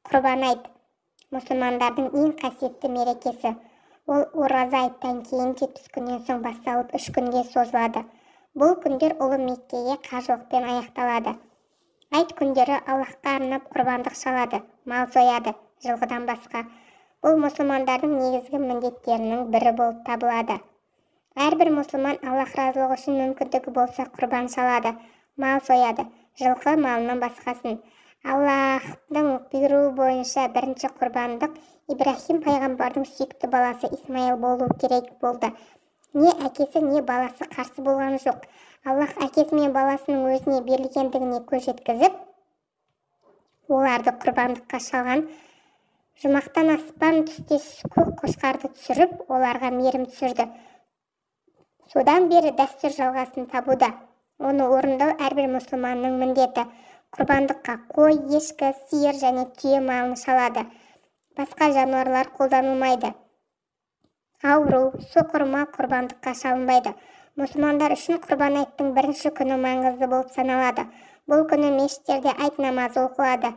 Құрбан айт мұсылмандардың ең қасиетті мерекесі. Ол ораза айттан кейін 70 күннен соң басталып 3 күнге созылады. Бұл күндер ұлы Меккеге қажылықпен аяқталады. Айт күндері Аллаһқа арнап құрбандық шалады, мал сояды, жылқыдан басқа. Бұл мұсылмандардың негізгі міндеттерінің бірі болып табылады. Әрбір мұсылман Аллаһ разылығы үшін мүмкіндігі болса құрбан шалады, мал сояды, жылқы малынан басқасын. Аллаһтың бұйруы бойынша бірінші құрбандық Ибраһим пайғамбардың сүйікті баласы Исмаил болу керек болды. Не әкесі, не баласы қарсы болған жоқ. Аллаһ әкесі мен баласының өзіне берілгендігіне көз жеткізіп, оларды құрбандыққа шалған жұмақтан аспан түстес көк қошқарды түсіріп, оларға мейірім түсірді. Содан бері дәстүр жалғасын табуда. Оны орындау әрбір мұсылманның міндеті. Құрбандыққа қой, ешкі, сиыр және түйе малын шалады. Басқа жануарлар қолданылмайды. Ауру, соқыр мал құрбандыққа шалынбайды. Мұсылмандар үшін құрбан айттың бірінші күні маңызды болып саналады. Бұл күні мешіттерде айт намазы оқылады.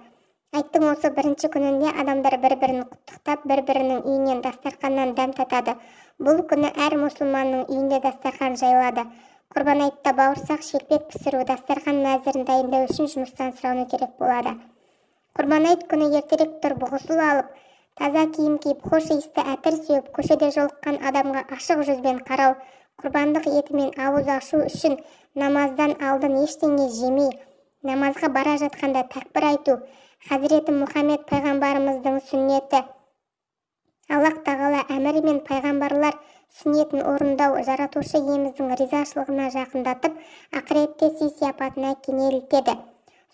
Айттың осы бірінші күнінде адамдар бір-бірін құттықтап, бір-бірінің үйінен дастарханнан дәм татады. Бұл күні әр мұсылманның үйінде дастархан жайылады. Құрбан айтта бауырсақ, шелпек пісіру, дастархан мәзірін дайындау үшін жұмыстан сұрану керек болады. Құрбан айт күні ертерек тұрып, ғұсыл алып, таза киім киіп, хош иісті әтір сеуіп, көшеде жолыққан адамға ашық жүзбен қарау, құрбандық етімен ауыз ашу үшін намаздан алдын ештеңе жемей, намазға бара жатқанда тәкбір айту, Хазіреті Мұхаммед пайғамбарымыздың сүннеті. Аллаһ тағала әмірі мен пайғамбарлар сүннетін орындау жаратушы иеміздің ризашылығына жақындатып, ақыретте сый-сияпатына кенелтеді.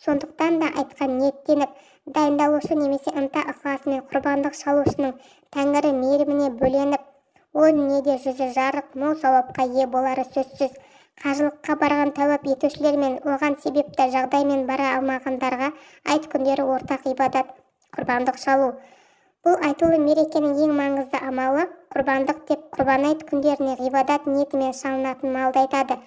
Сондықтан да айтқан ниеттеніп, дайындалушы немесе ынта ықыласымен құрбандық шалушының тәңірі мейіріміне бөленіп, ол дүниеде жүзі жарық, мол сауапқа ие болары сөзсіз. Қажылыққа барған тәуап етушілер мен оған себепті жағдаймен бара алмағандарға айт күндері ортақ ибадат құрбандық шалу. Бұл айтулы мерекенің ең маңызды амалы құрбандық деп құрбан айт күндеріне ғибадат ниетімен шалынатын малды айтады.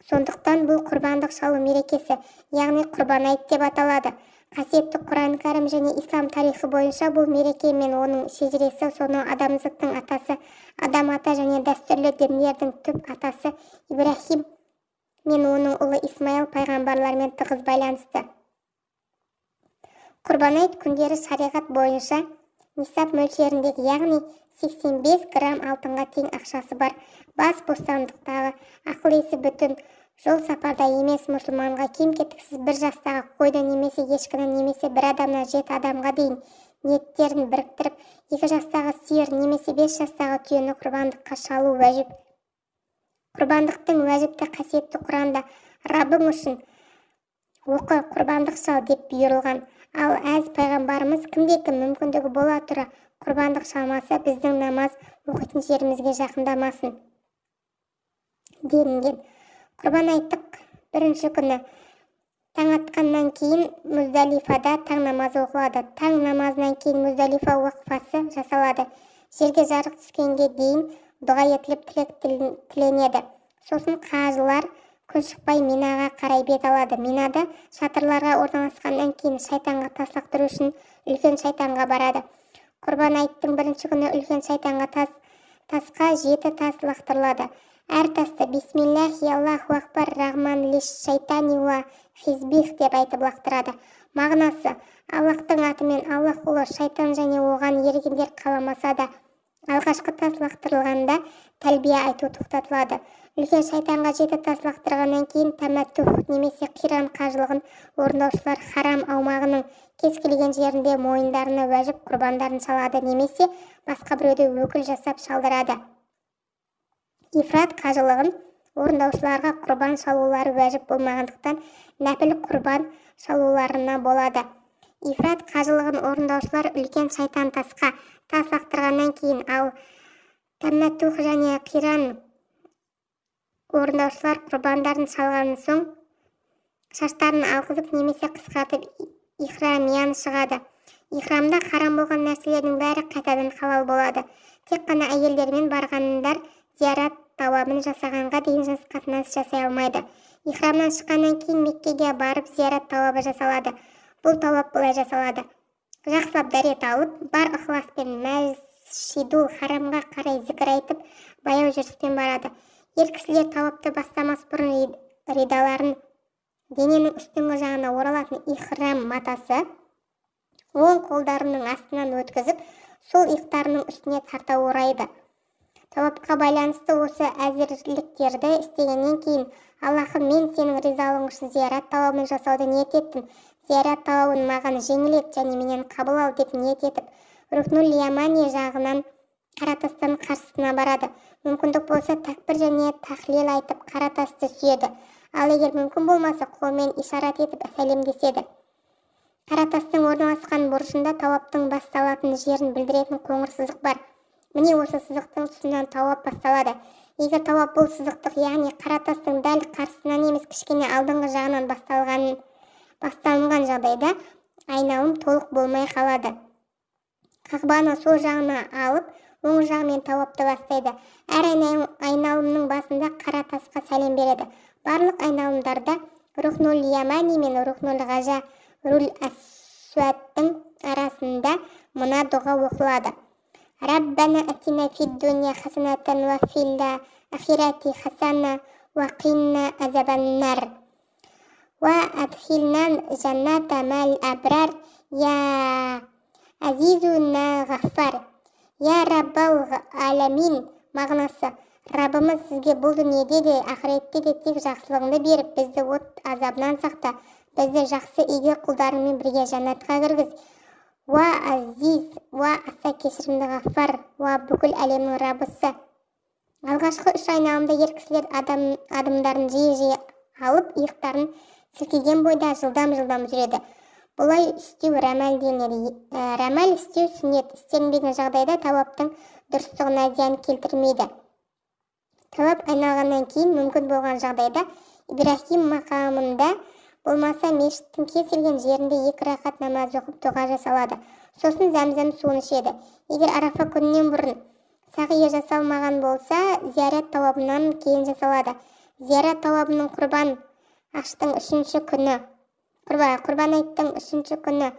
Сондықтан бұл құрбандық шалу мерекесі, яғни құрбан айт деп аталады. Қасиетті Құран Кәрім және ислам тарихы бойынша бұл мереке мен оның шежіресі сонау адамзаттың атасы Адам ата және дәстүрлі діндердің түп атасы Ибраһим мен оның ұлы Исмаил пайғамбарлармен тығыз байланысты. Құрбан айт күндері шариғат бойынша нисап мөлшеріндегі, яғни 85 грамм алтынға тең ақшасы бар, бас бостандықтағы, ақыл есі бүтін, жол сапарда емес мұсылманға кем-кетіксіз бір жастағы қойды немесе ешкіні немесе бір адамнан 7 адамға дейін ниеттерін біріктіріп, 2 жастағы сиыр немесе 5 жастағы түйені құрбандыққа шалу уәжіп. Құрбандықтың уәжіпті қасиетті Құранда Раббың үшін оқы, құрбандық шал деп бұйырылған. Ал әз пайғамбарымыз кімде-кім мүмкіндігі бола тұра құрбандық шалмаса, біздің намаз оқитын жерімізге жақындамасын делінген. Құрбан айттық бірінші күні таң атқаннан кейін Муздалифада таң намазы оқылады. Таң намазынан кейін Муздалифа уақфасы жасалады. Жерге жарық түскенге дейін дұға етіліп, тілек тіленеді. Сосын қажылар күн шықпай Минаға қарай бет алады. Минада шатырларға орналасқаннан кейін шайтанға тас лақтыру үшін үлкен шайтанға барады. Құрбан айттың бірінші күні үлкен шайтанға тасқа 7 тас лақтырылады. Әр тасты Бисмиллахи Аллаху акбар рахман лиш шайтани уа хизбих деп айтып лақтырады. Мағынасы: Аллахтың атымен Аллах ұлы шайтан және оған ергендер қаламаса да. Алғашқы тас лақтырылғанда тәлбия айту тоқтатылады. Үлкен шайтанға 7 тас лақтырғаннан кейін тәмәттү немесе қиран қажылығын орындаушылар харам аумағының кез келген жерінде мойындарына уәжіп құрбандарын шалады немесе басқа біреуді өкіл жасап шалдырады. Ифрат қажылығын орындаушыларға құрбан шалулары уәжіп болмағандықтан нәпіл құрбан шалуларына болады. Ифрат қажылығын орындаушылар үлкен шайтан тасқа тас лақтырғаннан кейін, ал тәмәттү және қиран орындаушылар құрбандарын шалған соң шаштарын алғызып немесе қысқартып ихрамиян шығады. Ихрамда харам болған нәрселердің бәрі қайтадан халал болады. Тек қана әйелдермен барғандар зиярат тауабын жасағанға дейін жыныс қатынас жасай алмайды. Ихрамнан шыққаннан кейін Меккеге барып зиярат тауабы жасалады. Бұл тауап былай жасалады. Жақсылап дәрет алып, бар ықыласпен Мәсжидул Харамға қарай зікір айтып, баяу жүріспен барады. Ер кісілер тауапты бастамас бұрын ридаларын дененің үстіңгі жағына оралатын ихрам матасы оң қолдарының астынан өткізіп, сол иықтарының үстіне тарта орайды. Тауапқа байланысты осы әзірліктерді істегеннен кейін, Аллахым, мен сенің ризалығың үшін зиярат тауабын жасауды ниет еттім. Зиярат тауабын маған жеңіл ет және менен қабыл ал деп ниет етіп, Рукнул Ямани жағынан қара тастан қарсысына барады. Мүмкіндік болса, тәкбір және тахлил айтып, қара тасты сүйеді. Ал егер мүмкін болмаса, қолмен ишарат етіп сәлемдеседі. Қара тастың орналасқан бұрышында тауаптың басталатын жерін білдіретін қоңыр сызық бар. Міне осы сызықтың тұсынан тауап басталады. Егер тауап бұл сызықтық, яғни қара тастың дәл қарсысынан емес, кішкене алдыңғы жағынан басталынған жағдайда айналым толық болмай қалады. Қағбаны сол жағына алып, оң жағымен тауапты бастайды. Әр айналымның басында қара тасқа сәлем береді. Барлық айналымдарда Рукнул Ямани мен Рукнул Ғажарул Асуаттың арасында мына дұға оқылады. Раббана атина фид дуния хасанатан ва фил ахирати хасана ва қинна азабаннар. Ва адхилна жанната мал абрар я азизу на ғаффар. Я Раббал аламин мағынасы. Раббымыз, сізге бұл дүниеде де, ақыретте де тек жақсылығыңды беріп, бізді от азабынан сақта, бізді жақсы игі құлдарыңмен бірге жәннатқа кіргіз. Уа азиз, уа аса кешірімді ғаффар, уа бүкіл әлемнің раббысы. Алғашқы үш айналымда ер кісілер адымдарын жиі-жиі алып, иықтарын сілкеген бойда жылдам-жылдам жүреді. Бұлай істеу рәмәл делінеді. Рәмәл істеу сүннет, істелінбеген жағдайда тауаптың дұрыстығына зиян келтірмейді. Тауап айналғаннан кейін мүмкін болған жағдайда Ибрахим мақамында болмаса мешіттің кез келген жерінде 2 рақат намаз оқып дұға жасалады. Сосын зәмзәм суын ішеді. Егер Арафа күнінен бұрын сағия жасалмаған болса, зиярат тауабынан кейін жасалады. Зиярат тауабының құрбан аштың үшінші күні, құрбан айттың үшінші күні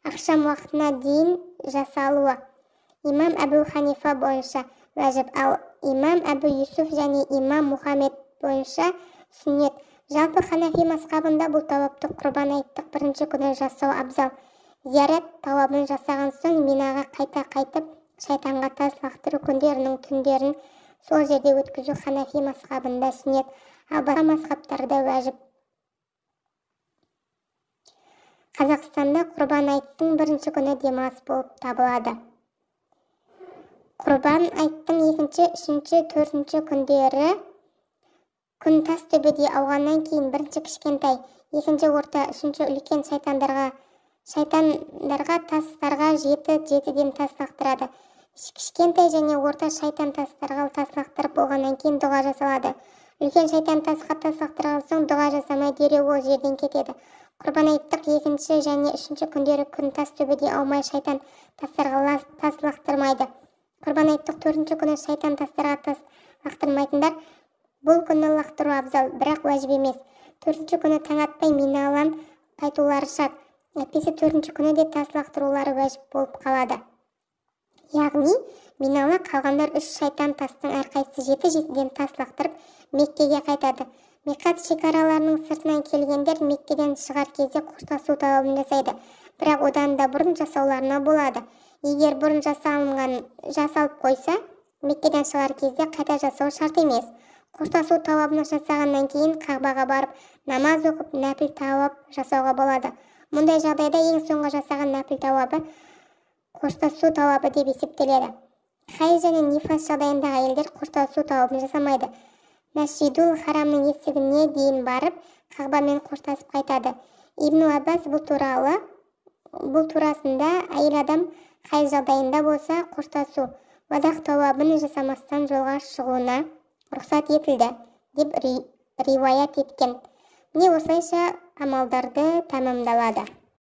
ақшам уақытына дейін жасалуы Имам Әбу Ханифа бойынша уәжіп, ал Имам Әбу Юсуф және Имам Мұхаммед бойынша сүннет. Жалпы Ханафи мазхабында бұл тауапты құрбан айттық бірінші күні жасау абзал. Зиярат тауабын жасаған соң Минаға қайта қайтып, шайтанға тас лақтыру күндерінің түндерін сол жерде өткізу Ханафи мазхабында сүннет, ал басқа мазхабтарда уәжіп. Қазақстанда құрбан айттың бірінші күні демалыс болып табылады. Құрбан айттың екінші, үшінші, төртінші күндері күн тас төбеде ауғаннан кейін бірінші кішкентай, екінші орта, үшінші үлкен шайтандарға тастарға жеті-жетіден тас лақтырады. Кішкентай және орта шайтан тастарға тас лақтырып болғаннан кейін дұға жасалады. Үлкен шайтан тасқа тас лақтырған соң дұға жасамай дереу ол жерден кетеді. Құрбан айттық екінші және үшінші күндері күн тас төбеде аумай шайтан тастарға тас лақтырмайды. Құрбан айттық төртінші күні шайтан тастарға тас лақтырмайтындар бұл күні лақтыру абзал, бірақ уәжіп емес. Төртінші күні таң атпай Минадан қайтулары шарт. Әйтпесе төртінші күні де тас лақтырулары уәжіп болып қалады. Яғни, Минада қалғандар үш шайтан тастың әрқайсысы жеті-жетіден тас лақтырып Меккеге қайтады. Миқат шекараларының сыртынан келгендер Меккеден шығар кезде қоштасу тауабын жасайды, бірақ одан да бұрын жасауларына болады. Егер бұрын жасалып қойса, Меккеден шығар кезде қайта жасау шарт емес. Қоштасу тауабын жасағаннан кейін Қағбаға барып, намаз оқып, нәпіл тауап жасауға болады. Мұндай жағдайда ең соңғы жасаған нәпіл тауабы қоштасу тауабы деп есептеледі. Хайз және нифас жағдайындағы әйелдер қоштасу тауабын жасамайды. Мәсжидул Харамның есігіне дейін барып, Қағбамен қоштасып қайтады. Ибн Аббас бұл турасында әйел адам хайз жағдайында болса қоштасу, уадақ тауабын жасамастан жолға шығуына рұқсат етілді деп риуаят еткен. Міне осылайша амалдарды тәмамдалады.